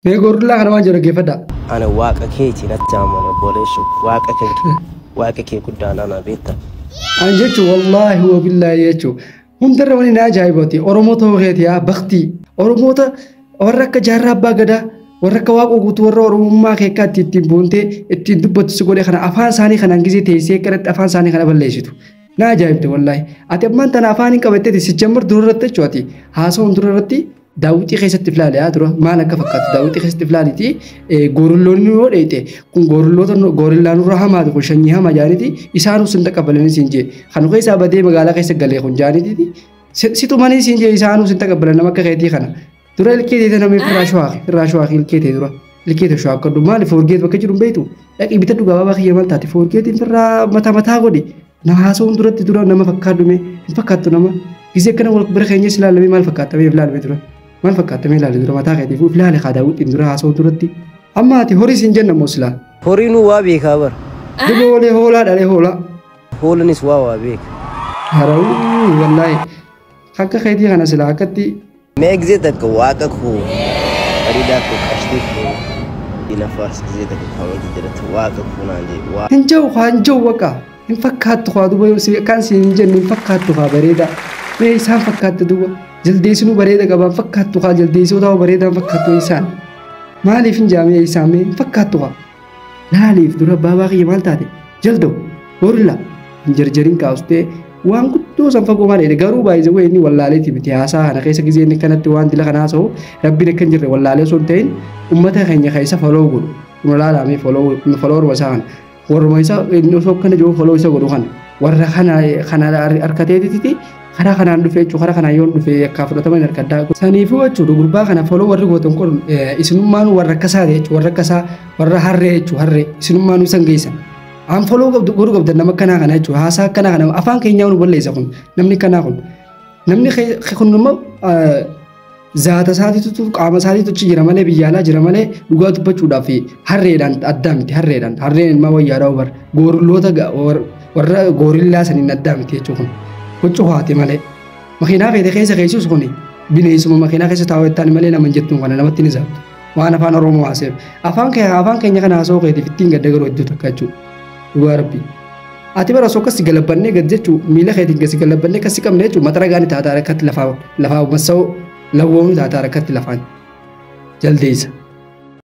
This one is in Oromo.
Mee gorillaa kana waan jedhu dhaggeeffadhaa. Ana waaqa keeti natti amana obboleessu, waaqa kee, waaqa kee guddaa nana beekta. An jechuun wallaahi wa billaahi jechuun hundarra wani na ajaa'ibati Oromoo ta'uu keeti yaa baktii Oromoota warra akka Jaarraa Abbaa Gadaa, warra akka Waaqoo Guutuu, warra Oromummaa kee akka ittiin boontee ittiin dubbattu si godhe kana afaan isaanii kanaan gisee teessee akkanatti afaan isaanii kana balleessitu. Na ajaa'ibte wallaahi. Ati ammaan tana afaan hin qabatteeti si jammar dura irratti jechuudha, ati haasawuun dura irratti daawwitii keessatti filaale haa dura maal akka fakkaatu daawwitii keessatti filaaliiti. Gorilloonni yoo dheeyte kun gorilloota gorillaa nurra hamaati kun shanyii hamaa jaaniiti isaanuu sin taqabbalanii siin jee kan keessaa badee magaalaa keessa galee kun jaaniiti si tumanii siin jee isaanuu sin taqabbalan. Nama akka keetii kana dura ilkee teete namni firraa shwaaqi, firraa shwaaqi ilkee tee dura ilkee tee shwaaqadhu. Maali foorgeet bakka jiru hin beektu, dhaqii bitadhu. Gabaabaa kiyya maal taate foorgeetiin firraa mataa mataa godhi. Nama haasawuun duratti dura nama fakkaadhume hin fakkaattu. Nama gisee akkana wal bira keenyas ilaalamee maal fakkaattamee ilaalame dura maal fakkaattamee ilaale dura mataa keetiif uf ilaale kaa daawwitiin dura haasawuun duratti. Amma ati horii siin jenna moo silaa? Horiinuu waa beekaa bara. Duba oolee hoolaa dhalee hoolaa. Hoolanis waa waa beeka. Harawuu wallaahi akka keetii kana silaa akkatti. Mee gisee takka waaqa koo bareedaa koo qashtii koo ina faarsi, gisee takka kaameetii jalatti waaqa koo naan jee waa. Hin jiru haa hin jiru waqa hin fakkaattu haa duba kan siin hin jenne hin fakkaattu haa bareeda mee isaan fakkaatte duba jaldeessinuu bareeda qaban fakkaattu haa jaldeessuu ta'uu bareedaan fakkaattu isaan maaliif hin jaamee isaan mee hin fakkaattu haa laaliif dura baabaa kiyya maal taate jaldoo gorilla hin jarjarin kaastee waan guddoo san fagoo maal jedhe. Garuu baay'ee wayii inni wallaaleeti miti haasaa kana keessa gisee inni kanatti waan dila kana haasa'u rabbiin akka hin jirre wallaalee osoo hin ta'in ummata keenya keessa foloo godhu kun ilaalamee foloo isaa kana warruma isa inni osoo akkana jiru foloo isa godhu kana warra kana kana harkateetiti karaa kanaan dhufe jechuudha. Karaa kanaan yoon dhufe akka fudhatama hin harkaddaa saniifuu jechuudha. Gurbaa kana foloo warri gootan kun isinummaan warra akkasaati jechuudha, warra akkasaa, warra harree jechuudha, harree isinummaan isan geessan. An foloo qabdu godhuu qabdan nama akkanaa kana jechuudha. Haasaa akkanaa kana afaan keenyaa nu balleessa kun namni akkanaa kun. Namni kun immoo zaata isaatiitu qaama isaatiitu achi jira malee biyya alaa jira malee dhugaa dubbachuudhaaf harreedhaan addaa miti. Harreedhaan harreen ilmaa wayyaadhaa bar goorulloota warra goorillaa saniin addaa miti jechuudha kun. Huccuu haati malee. Makiinaa feete keessa keessus kun bineensuma makiinaa keessa taa'u jettaan malee nama hin jettuun kana namatti ni zaabtu. Waan afaan Oromoo haaseef. Afaan keenya kana haasa'uu keetiif ittiin gadda garuu hedduu takka jechuudha. Dhugaa rabbi. Ati bara osoo akkasi galabbannee gad jechuu miila keetiin gasi galabbannee akkasi qabne jechuu matara gaanii taataa rakkatti lafaa lafaa massa'uu lawwoonu taataa rakkatti lafaan jaldeessa.